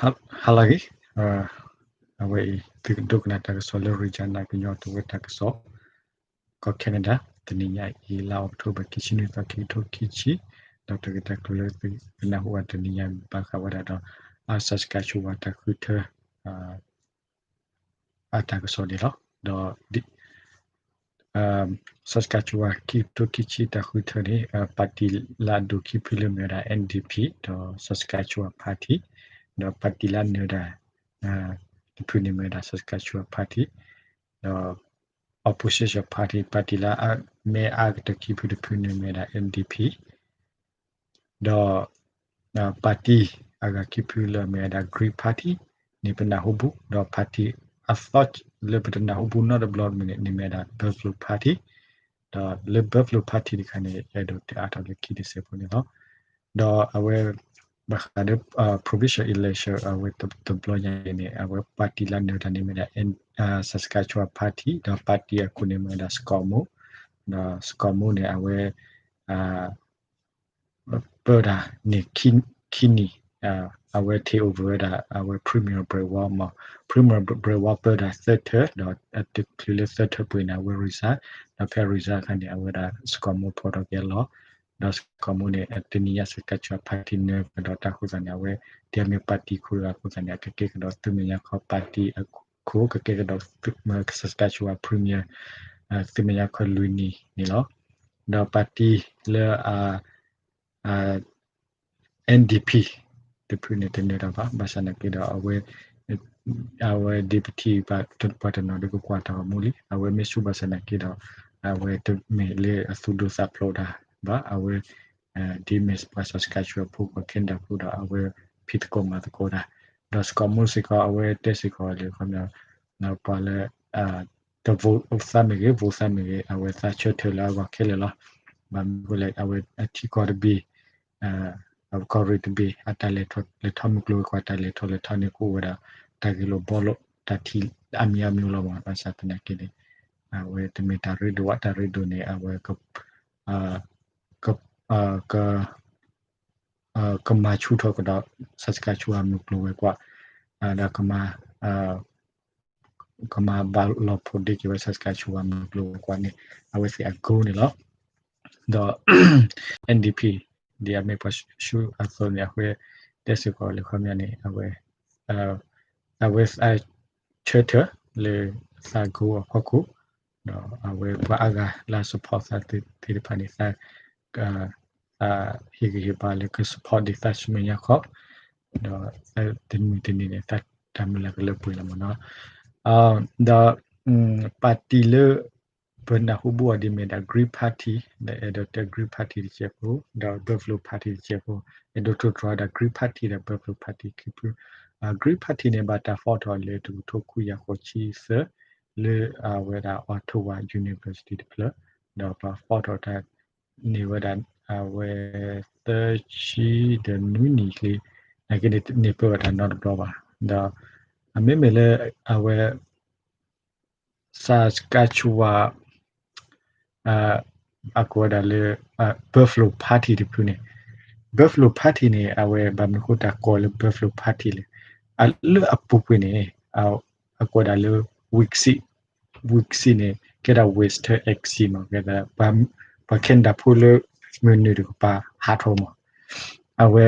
ဟါလၢအဂ့ၤ, အဝဲအံၤ သုကဒိကနၣ်တၢ်ကစီၣ်လၢ Regina ကညီတဝဲတၢ်ကစီၣ် ကီၢ် Canada တနံၤညါအံၤ လါအီးကထိဘၢၣ် ခံဆံနွံသီ ခံကထိခံဆံ, ဒီးတၢ်ဂ့ၢ်တၢ်ကျိၤလၢသုကနၢ်ဟူဘၣ်တနံၤညါ ဘၣ်ဃးဝဲဒၣ်ဒီး Saskatchewan တၢ်ဃုထၢ အတၢ်ကစီၣ်န့ၣ်လီၤ. ဒီး Saskatchewan ခံကထိခံဆံတၢ်ဃုထၢန့ၣ် ပၣ်တံၣ်လၢအဒိၣ်ခံဖုလၢမ့ၢ်ဝဲဒၣ် NDP ဒီး Saskatchewan Party, ဒီးပၣ်တံၣ်လၢအနၢၤဒၣ် တဖုန့ၣ်မ့ၢ်ဝဲဒၣ် Saskatchewan Party, ဒီး opposition party ပၣ်တံၣ်လၢအမ့ၢ်အါကတၢၢ်ခံဖုတဖုန့ၣ်မ့ၢ်ဝဲဒၣ် NDP, ဒီး ပၣ်တံၣ်အဂၤခံဖုလၢမ့ၢ်ဝဲဒၣ် Green Party န့ၣ် ပနၢ်ဟူဘူး, ဒီး party အသီလၢပတနၢ်ဟူဘူးနီတဘျီန့ၣ်မ့ၢ်ဝဲဒၣ် Buffalo Party, ဒီးလၢ Buffalo Party တခါန့ၣ် အဲၣ်ဒိးတဲအါထီၣ်လၢခံတစဲးဖိန့ၣ်လီၤ. ဒီးအဝဲ ဘၣ်ဃးဒီး provincial election အဝဲတဘျီညါအံၤန့ၣ် အဝဲပၣ်တံၣ်လၢနၢၤတၢ်န့ၣ်မ့ၢ်ဒၣ် Saskatchewan Party, ဒီးပၣ်တံၣ်အခိၣ်န့ၣ်မ့ၢ်ဝဲဒၣ် Scott Moe, ဒီး Scott Moe န့ၣ် အဝဲ ပၢတၢ်န့ၣ် ခံနံၣ်, အဝဲ take over ဝဲဒၣ် အဝဲ Premier Brad Wall မ့ၢ် Premier Brad Wall ပၢတၢ်သၢထၢၣ် ဒီးအတချုးလၢသၢထၢၣ်ပှဲၤန့ၣ် အဝဲ resign, ဒီးဖဲ resign အခါန့ၣ် အဝဲဒၣ် Scott Moe ဖီၣ်ထီၣ်က့ၤအလီၢ်, ဒီး Scott Moe န့ၣ် တနံၤညါ Saskatchewan Party နၢၤကဒီးတၢ်အဃိသတးန့ၣ် အဝဲ ဒ်အမ့ၢ်ပၣ်တံၣ်ခိၣ်တဂၤအဃိသတးန့ၣ် အကကဲကဒီးသုးမဲာ်ညါခီ ပၣ်တံၣ်အခိၣ် ကကဲကဒီး Saskatchewan Premier သုးမဲာ်ညါခီလွံၢ်နံၣ်န့ၣ်လီၤ. ဒီးပၣ်တံၣ်လၢ NDP တဖုန့ၣ်တနၢၤတၢ်ဘၣ်, ဘၣ်ဆၣ်နာ်က့ဒီး အဝဲ အဝဲ Deputy ပှၤတနီၤဒ်ကကွၢ်တၢ်ဂီၤမူလံ, အဝဲမ့ၢ်ဆူဘၣ်ဆၣ်နာ်က့ဒီး အဝဲတမ့ၢ်လၢအသူၣ်ဒိၣ်သးဖျိးတၢ်ဘၣ်, အဝဲ ဒ်မ့ၢ်ပှၤ Saskatchewan ဖိ ပှၤ Canada ဖိဒီး အဝဲဖံးသကိးမၤသကိးတၢ်, ဒီး Scott Moe စ့ၢ်ကီး အဝဲတဲစ့ၢ်ကီးလၢ ခီပညီ ပှၤလၢ တ vote သးမ့ၢ်ဂ့ၤ vote သးမ့ၢ်ဂ့ၤ အဝဲသးဆၢထၢၣ်လၢအဂီၢ်ခဲလၢာ်လီၤ. ဘၣ်မနုၤအဃိလဲၣ် အဝဲအထံကီၢ်တဘ့ၣ် အကီၢ်ရ့ၣ်တဘ့ၣ် အတၢ်လဲၤထီၣ်လဲၤထီ မုၢ်ကျိၤဝဲၤကွာ် တၢ်လဲၤထီၣ်လဲၤထီန့ၣ် ကအိၣ်ဝဲဒၣ် တၢ်ဂ့ၢ်လိာ်ဘှီလိာ် တၢ်ထံၣ်အါမံၤအါမံၤလီၤမး, ဘၣ်ဆၣ်သနာ်က့န့ၣ် အဝဲတမ့ၢ်တၢ်ရ့ဒိၣ်ဘၣ်, တၢ်ရ့ဒိၣ်န့ၣ် အဝဲ က ကမၤဆူၣ်ထီၣ်ကဒီး Saskatchewan မုၢ်ကျိၤဝဲၤကွာ်, ဒီး ကမၤဘၣ်လီၤဖိးဒ့က့ၤဝဲ Saskatchewan မုၢ်ကျိၤဝဲၤကွာ်န့ၣ် အဝဲသ့ၣ်အ goal န့ၣ်လီၤ. ဒီး NDP ဒ်အမ့ၢ်ပှၤဆူအသိးန့ၣ် အဝဲတဲစ့ၢ်ကီးလၢ ခီပညီန့ၣ် အဝဲ အဝဲ ဆၢထၢၣ်လၢသးဂိၢ်အဖီခိၣ်, ဒီးအဝဲပှၤအါဂၤလၢအ support သးသ့ၣ်တဖၣ်န့ၣ် သး သးဟ့ၣ်ဂံၢ်ဟ့ၣ်ဘါလၢက support ဒံးသးဆူမဲာ်ညါခီ, ဒီးသးတနံၤတနံၤန့ၣ် သးတၢ်မုၢ်လၢ်ကလၢပှဲၤလီၤမးနီၤ. ဒီး ပၣ်တံၣ်လၢ ပနၢ်ဟူဘူးအီၤဒ်မ့ၢ်ဒၣ် Green Party ဒီးအဲၣ်ဒိးတဲ Green Party တစဲးဖိ, ဒီး Buffalo Party တစဲးဖိ, အဲၣ်ဒိးထိၣ်သတြီၤဝဲဒၣ် Green Party ဒီး Buffalo Party ခံဖု Green Party န့ၣ် ဘၣ်တၢ် form ထီၣ်လၢတကထိခွံကယၤဃိးဆံသၢ လၢအဝဲဒၣ် Ottawa University တဖျၢၣ်, ဒီးပှၤ form ထီၣ်တၢ်န့ၢ်ဝဲဒၣ် အဝဲ သၢဆံဒီးနွံနံၣ်ချ့, နာ်က့န့ၣ် န့ၢ်ပၢၢ်ဝဲတၢ်နီတဘျီဘၣ်. ဒီးအမ့မ့ၢ်လၢအဝဲ Saskatchewan အကိးဝဲဒၣ်လၢ Buffalo Party တဖုန့ၣ်, Buffalo Party န့ၣ် အဝဲဘၣ်မနုၤဃိတၢ်ကိးလၢ Buffalo Party လဲၣ်, လၢအပူၤကွံာ်န့ၣ် အကိးဒၣ်လၢ Wixsee, Wixsee န့ၣ် ကဲဒၣ် Western Exit မး, ကဲဒၣ် ပှၤ Canada ဖိလၢမုၢ်နုာ်တကပၤဟးထီၣ်မး, အဝဲ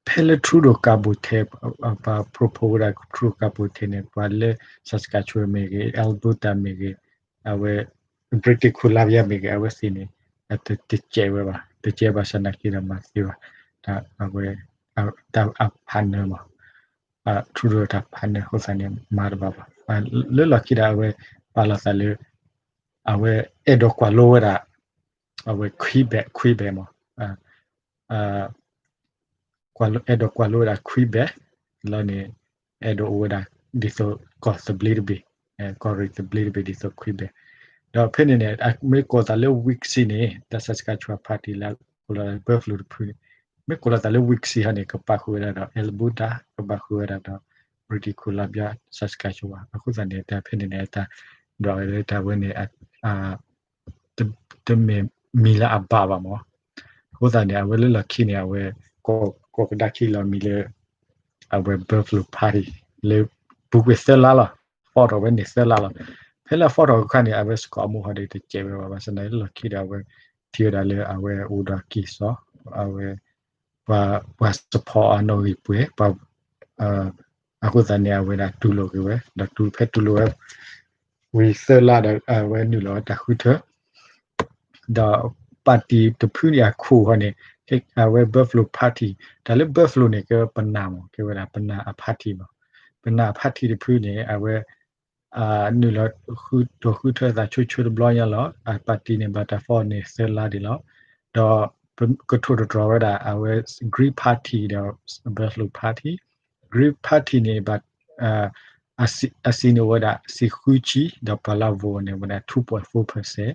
ဖဲလၢ Trudeau ကးဘိၣ်ထဲ ပှၤ propose ဝဲဒၣ် Trudeau ကးဘိၣ်ထဲန့ၣ် ပှၤလၢ Saskatchewan မ့ၢ်ဂ့ၤ Alberta မ့ၢ်ဂ့ၤ အဝဲ British Columbia မ့ၢ်ဂ့ၤ အဝဲသ့ၣ်န့ၣ် တစဲးဝဲဘၣ်, တစဲးဘၣ်ဆၣ်နာ်က့ဒီးမၤသ့ဘၣ်, အဝဲ တၢ်အ partner မး, Trudeau တၢ် partner အဃိသတးန့ၣ် မၤတဘၣ်ဘၣ်. လၢလီၢ်ခံဒီး အဝဲပာ်လီၤသးလၢ အဝဲအဲၣ်ဒိးကွၢ်လိဝဲဒၣ် အဝဲ Quebec, Quebec မး အဲၣ်ဒိးကွၢ်လိဝဲဒၣ် Quebec လီၤန့ၣ် အဲၣ်ဒိးအိၣ်ဝဲဒၣ်ဒ်သိးကီၢ်သဘျ့တဘ့ၣ်, ကီၢ်ရ့ၣ်သဘျ့တဘ့ၣ်ဒ်သိး Quebec. ဒီးဖဲန့ၣ်န့ၣ် မ့ၢ်ကိးသးလၢ Wixsee န့ၣ် တၢ် Saskatchewan Party လၢကိးလီၤသး Buffalo တဖုန့ၣ် မ့ၢ်ကိးလီၤသးလၢ Wixsee ဟီန့ၣ် ကပာ်ဃုာ်ဝဲဒၣ်ဒီး Alberta, ကပာ်ဃုာ်ဝဲဒၣ်ဒီး British Columbia, Saskatchewan အဃိသတးန့ၣ် တၢ်ဖဲန့ၣ်န့ၣ် တၢ်ဒွးဝဲလၢတၢ်ဝဲန့ၣ် တမ့ၢ်မံၤလၢအဘၣ်ဘၣ်မး. အဃိသတးန့ၣ် အဝဲလၢလီၢ်ခံန့ၣ် အဝဲ ကိးကဒါခံလီၤမံၤလၢ အဝဲ Buffalo Party လၢ ပူၤကွံာ်သၢလါလီၤ, ဖီၣ်ထီၣ်ဝဲန့ၣ်သၢလါလီၤ. ဖဲလၢအဖီၣ်ထီၣ်အခါန့ၣ် အဝဲ Scott Moe ဟီဒီးတစဲးဝဲဘၣ်, ဘၣ်ဆၣ်သနာ်က့လီၢ်ခံဒီး အဝဲ ထံၣ်ဝဲဒၣ်လၢအဝဲအိၣ်ဒီးက့ၤစီၤ, အဝဲ ပှၤ ပှၤ support အနီၣ်ဂံၢ်ပှဲၤ, အဃိသတးန့ၣ် အဝဲဒၣ်တူၢ်လိာ်က့ၤဝဲ, ဒီးဖဲတူၢ်လိာ်ဝဲ ဝံၤသၢလါဒီး အဝဲနုာ်လီၤဝဲတၢ်ဃုထၢ ဒီး party တဖုန့ၣ်အခိၣ်ဃီန့ၣ် အဝဲ Buffalo Party, တၢ်လၢ Buffalo န့ၣ် ကဲဝဲပနၢ်မး, ကဲဝဲဒၣ်ပနၢ်အ party မး, ပနၢ်အ party တဖုန့ၣ် အဝဲ နုာ်လီၤ ဃုထၢသးဆိဆိတဘျီညါလီၤ. အ party န့ၣ် ဘၣ်တၢ်ဖီၣ်န့ၣ်သၢလါဒံးလီၤ. ဒီး ကထိၣ်တတြီၤဝဲဒၣ် အဝဲ Green Party ဒီး Buffalo Party, Green Party န့ၣ် ဘၣ် အစံးန့ၣ်အိၣ်ဝဲဒၣ် စံဃုဆံ, ဒီးပှၤလၢအ vote န့ၣ် ဝဲဒၣ် two point four percent,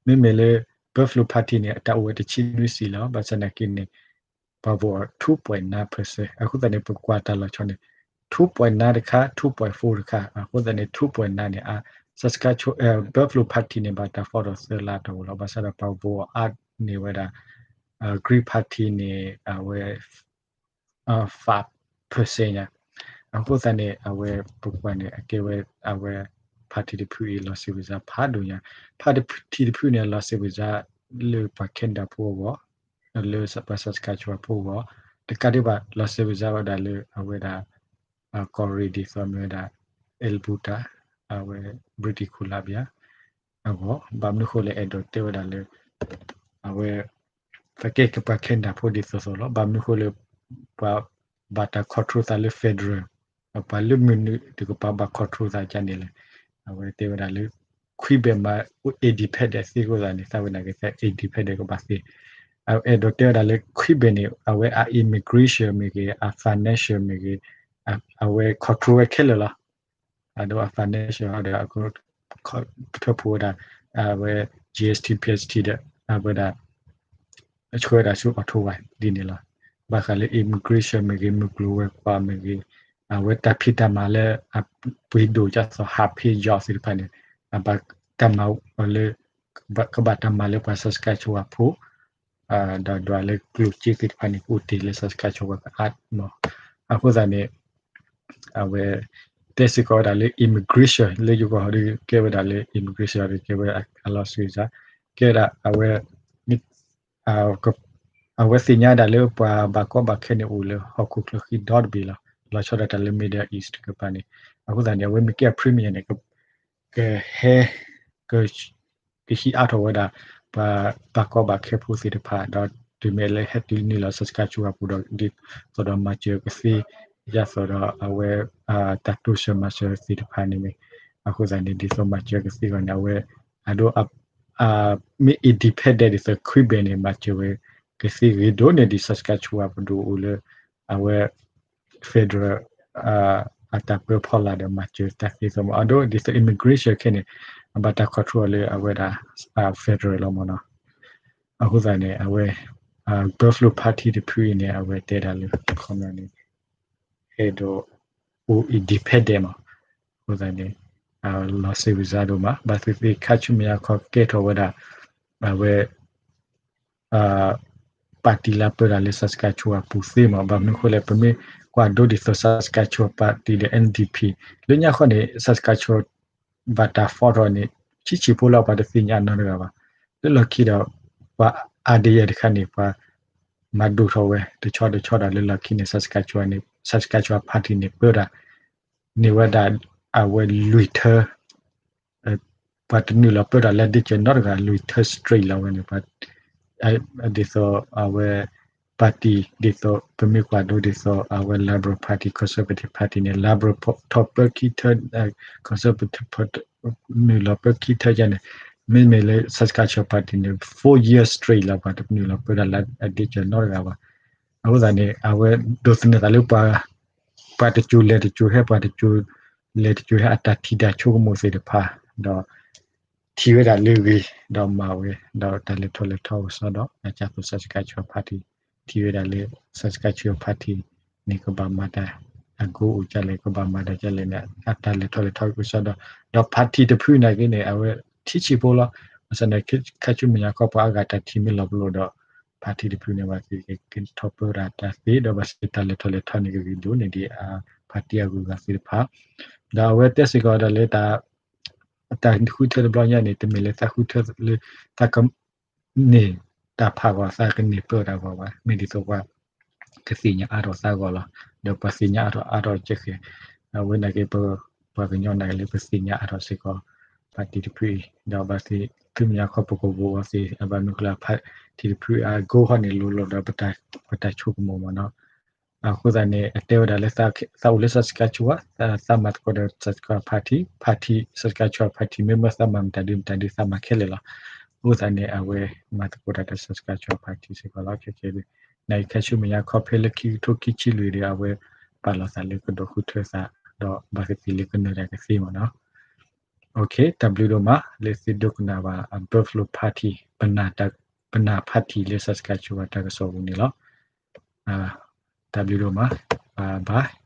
မ့မ့ၢ်လၢ Buffalo Party န့ၣ် အတၢ်အိၣ်ဝဲတဆံနွံဆံလီၤ, ဘၣ်ဆၣ်သနာ်က့န့ၣ် ပှၤ vote two point nine percent, အဃိသတးန့ၣ် ပကွၢ်တၢ်လီၤဆီန့ၣ် two point nine တခါ, two point four တခါ, အဃိသတးန့ၣ် two point nine န့ၣ် Saskatchewan, Buffalo Party န့ၣ် ဘၣ်တၢ်ဖီၣ်ဒီးသၢလါတီၢ်ပူၤလီၤ, ဘၣ်ဆၣ်ဒီးပှၤ vote အါန့ၢ်ဝဲဒၣ် Green Party န့ၣ် အဝဲ five percent ညါ, အဃိသတးန့ၣ် အဝဲပကွၢ်န့ၣ် အကဲဝဲ အဝဲ party တဖုအံၤ လီၤစံးဝံၤစါဖးဒိၣ်ညါ, party တဖုန့ၣ် လီၤစံးဝံၤစါလၢပှၤ Canada ဖိအဂီၢ်, လၢပှၤ Saskatchewan ဖိအဂီၢ်, တကးဒံးဘၣ် လီၤစံးဝံၤစါဝဲဒၣ်လၢအဝဲဒၣ် ကီၢ်ရ့ၣ်ဒ်သိးမ့ၢ်ဝဲဒၣ် Alberta, အဝဲ British Columbia အဂီၢ်, ဘၣ်မနုၤဃိလၢအဲၣ်ဒိးတဲဝဲဒၣ်လၢ အဝဲ ပကဲကပှၤ Canada ဖိဒ်သိးသိးလီၤ, ဘၣ်မနုၤဃိလၢ ပှၤဘၣ်တၢ် control သးလၢ federal, ပှၤလၢမနုၤတကပၤဘၣ် control သးဒ်န့ၣ်လဲၣ်, အဝဲတဲဝဲဒၣ်လၢ Quebec မ့ၢ် independent သ့အဃိသတးန့ၣ် သးဝဲနာ်က့ independent ကဘၣ်သ့, အဲၣ်ဒိးတဲဝဲဒၣ်လၢ Quebec န့ၣ် အဝဲအ immigration မ့ၢ်ဂ့ၤ, အ financial မ့ၢ်ဂ့ၤ, အဝဲ control ဝဲခဲလၢာ်လီၤ. အဒိ အ financial ဒီး ကထၢဖှိၣ်ဝဲဒၣ် အဝဲ GST, PST ဒီး အဝဲဒၣ် အဆှၢဝဲဒၣ်ဆူ Ottawa ဒ်န့ၣ်လီၤ. ဘၣ်ဃးလၢ immigration မ့ၢ်ဂ့ၤ, မုၢ်ကျိၤဝဲၤကွာ်မ့ၢ်ဂ့ၤ, အဝဲတၢ်ဖံးတၢ်မၤလၢ အပှ့ၤဒိၣ်ဒ်သိး ဟးဖ့ယီၤ သ့ၣ်တဖၣ်န့ၣ် အဘၣ်တၢ်မၤလၢ ကဘၣ်တၢ်မၤလၢပှၤ Saskatchewan ဖိ ဒီးဒွးလၢကျိၣ်စ့သ့ၣ်တဖၣ်န့ၣ် ကအိၣ်တ့ၢ်လၢ Saskatchewan ကအါမး, အဃိသတးန့ၣ် အဝဲ တဲစ့ၢ်ကီးဝဲဒၣ်လၢ immigration လၢယဂီၢ်ဟီဒီး ကဲဝဲဒၣ်လၢ immigration ဒီး ကဲဝဲအလီၤစံးစါ, ကဲဝဲဒၣ် အဝဲ အဝဲသ့ၣ်ညါဒၣ်လၢပှၤဘၣ်ကီဘၣ်ခဲန့ၣ်အိၣ်လၢဟီၣ်ခိၣ်ချၢဃံဒီတဘ့ၣ်လီၤ. လီၤဆီဒၣ်တၢ်လၢ Middle East တကပၤန့ၣ်, အဃိသတးန့ၣ် အဝဲမ့ၢ်ကဲ premier န့ၣ် ကဟဲ က ကဟံးအါထီၣ်ဝဲဒၣ် ပှၤဘၣ်ကီဘၣ်ခဲဖိသ့ၣ်တဖၣ် ဒီးတုၤမ့ၢ်လၢဟဲတုၤနုာ်လီၤ Saskatchewan ပူၤဒီး ဒ်သိးဒီးမၤစၢၤကသ့ ဒ်သိးဒီးအဝဲ တၢ်တိစၢၤမၤစၢၤသ့ၣ်တဖၣ်န့ၣ်မ့ၢ် အဃိသတးန့ၣ် ဒ်သိးမၤစၢၤကသ့အဂီၢ်န့ၣ် အဝဲ အဒိ မ့ၢ် independent ဒ်သိး Quebec န့ၣ် မၤစၢၤဝဲကသ့ဂ့ၤဒိၣ်န့ၢ်ဒံး Saskatchewan ပဒိၣ်အိၣ်လၢ အဝဲ federal အတၢ်ပၢဖီလာ်ဒီးမၤစၢၤတၢ်သ့သိးမး အဒိ ဒ်သိး immigration ခဲန့ၣ် အဘၣ်တၢ် control လၢအဝဲဒၣ် federal လီၤမးနီၤ. အဃိသတးန့ၣ် အဝဲ Buffalo Party တဖုအံၤန့ၣ် အဝဲတဲဒၣ်လၢ ခီပညီန့ၣ် အဲၣ်ဒိးအိၣ် independent မး အဃိသတးန့ၣ် လီၤစ့ဝံၤစါဒိၣ်မး ဘၣ်သ့ၣ်သ့ၣ် ခါဆူမဲာ်ညါခီကဲထီၣ်ဝဲဒၣ် အဝဲ party လၢပၢတၢ်လၢ Saskatchewan ပူၤသ့မး ဘၣ်မနုၤအဃိလဲၣ် ပမ့ၢ်ကွၢ်ဒိဒ်သိး Saskatchewan party ဒီး NDP လၢညါခီန့ၣ် Saskatchewan ဘၣ်တၢ် form ထီၣ်န့ၣ် ဆံးဆံးဖိလီၤ ပှၤတသ့ၣ်ညါနီတဂၤဘၣ်. လၢလီၢ်ခံဒီး ပှၤအါဒံးယဲၢ်တခါန့ၣ် ပှၤမၤဒိၣ်ထီၣ်ဝဲ တဆီတဆီဒီးလၢလီၢ်ခံန့ၣ် Saskatchewan န့ၣ် Saskatchewan party န့ၣ် ပၢတၢ် န့ၢ်ဝဲဒၣ် အဝဲလွံၢ်ထၢ ပှၤတနုာ်လီၤပၢတၢ်လၢဒ့စၢၤနီတဂၤ လွံၢ်ထၢ straight လီၤဝဲန့ၣ် ပှၤ ဒ်သိးအဝဲ party ဒ်သိး ပမ့ၢ်ကွၢ်ဒိဒ်သိး အဝဲ Liberal Party, Conservative Party န့ၣ် Liberal ထီၣ်ပၢခံထၢ Conservative နုာ်လီၤပၢခံထၢယဲန့ၣ် မ့မ့ၢ်လၢ Saskatchewan party န့ၣ် four years straight လီၤ ပှၤတနုာ်လီၤပၢတၢ်လၢအဒ့စၢၤနီတဂၤဘၣ်. အဃိသတးန့ၣ် အဝဲဒိးသန့ၤသးလၢပှၤ ပှၤတစိၤလဲၤတစိၤဟဲ ပှၤတစိၤလဲၤတစိၤဟဲ အတၢ်ထံၣ်တၢ်ဆိကမိၣ်သ့ၣ်တဖၣ် ဒီး ထံၣ်ဝဲဒၣ်လၢအဂ့ၤ ဒီးမၤဝဲ ဒီးတၢ်လဲၤထီၣ်လဲၤထီအိၣ်စ့ၢ်ကီး အကၢ်သိး Saskatchewan party ထံၣ်ဝဲဒၣ်လၢ Saskatchewan party န့ၣ် ကဘၣ်မၤတၢ် အကအိၣ်ကလဲၣ် ကဘၣ်မၤတၢ်ကလဲၣ်န့ၣ် အတၢ်လဲၤထီၣ်လဲၤထီအိၣ်စ့ၢ်ကီး ဒီး party တဖုနာ်က့န့ၣ် အဝဲထံဆံးဖိလီၤ. ဘၣ်ဆၣ်န့ၣ် ခါဆူမဲာ်ညါခီပှၤအါဂၤတၢ်ထံၣ်မ့ၢ်လီၤပလိာ်ဒီး party တဖုန့ၣ် ဘၣ်သ့ၣ်သ့ၣ်ကထီၣ်ပၢဝဲဒၣ်တၢ်သ့ ဒီးဘၣ်သ့ၣ်သ့ၣ်တၢ်လဲၤထီၣ်လဲၤထီန့ၣ် ကဂ့ၤဒိၣ်န့ၢ်ဒံး party အဂုၤအဂၤသ့ၣ်တဖၣ်, ဒီးအဝဲတဲစ့ၢ်ကီးဒၣ်လၢ တၢ်ဃုထၢတဘျီညါန့ၣ် တမ့ၢ်လၢသးဃုထၢလၢ သးကန့ၢ်တၢ်ဖးဂီၤ သးကန့ၢ်ပၢဝဲဒၣ်ဂီၤဘၣ်, မ့ၢ်ဒ်သိးပှၤကသ့ၣ်ညါအါထီၣ်သးဂီၤလီၤ. ဒီးပှၤသ့ၣ်ညါအါထီၣ်အါထီၣ်ကဲဃဲၤ, အဝဲန့ၣ်က့ ပပှၤကညီန့ၣ်က့လၢပသ့ၣ်ညါအါထီၣ်စ့ၢ်ကီး party တဖုအံၤ, ဒီးဘၣ်သ့ၣ်သ့ၣ်ညါခီ ပကဝီၤအီၤသ့ အဘၣ်မနုၤဃိလၢ party တဖုအ goal ဟီန့ၣ် လိၤလိၤဒီး ပတၢ်ဆိကမိၣ်မ့ၢ်နီၤ. အဃိသတးန့ၣ် အတဲဝဲဒၣ်လၢ သးအိၣ်လၢ Saskatchewan သးမၤသကိးဒီး Saskatchewan party, party Saskatchewan party မ့မ့ၢ် သးမၤမတၤဒုမတၤဒု သးမၤခဲလၢာ်လီၤ. အဃိသတးန့ၣ် အဝဲမၤသကိးတၢ်ဒီး Saskatchewan party စ့ၢ်ကီးလီၤ. ခဲကဲဒုး နာ်က့ ခဲဆူမဲာ်ညါခီ ဖဲလၢခံကထိခံဆံလွံၢ်ဒီး အဝဲပာ်လီၤသးလၢကဒိးဃုထၢသး ဒီးဘၣ်သ့ၣ်သ့ၣ်လၢကနၢၤတၢ်ကသ့မ့ၢ်နီၤ. တၢ်ဘျုးဒိၣ်မး လၢသုဒိကနၣ်ဘၣ် Buffalo Party ပနၢ် party လၢ Saskatchewan တၢ်ကစီၣ်ပူၤန့ၣ်လီၤ. တၢ်ဘျုးဒိၣ်မး, bye bye.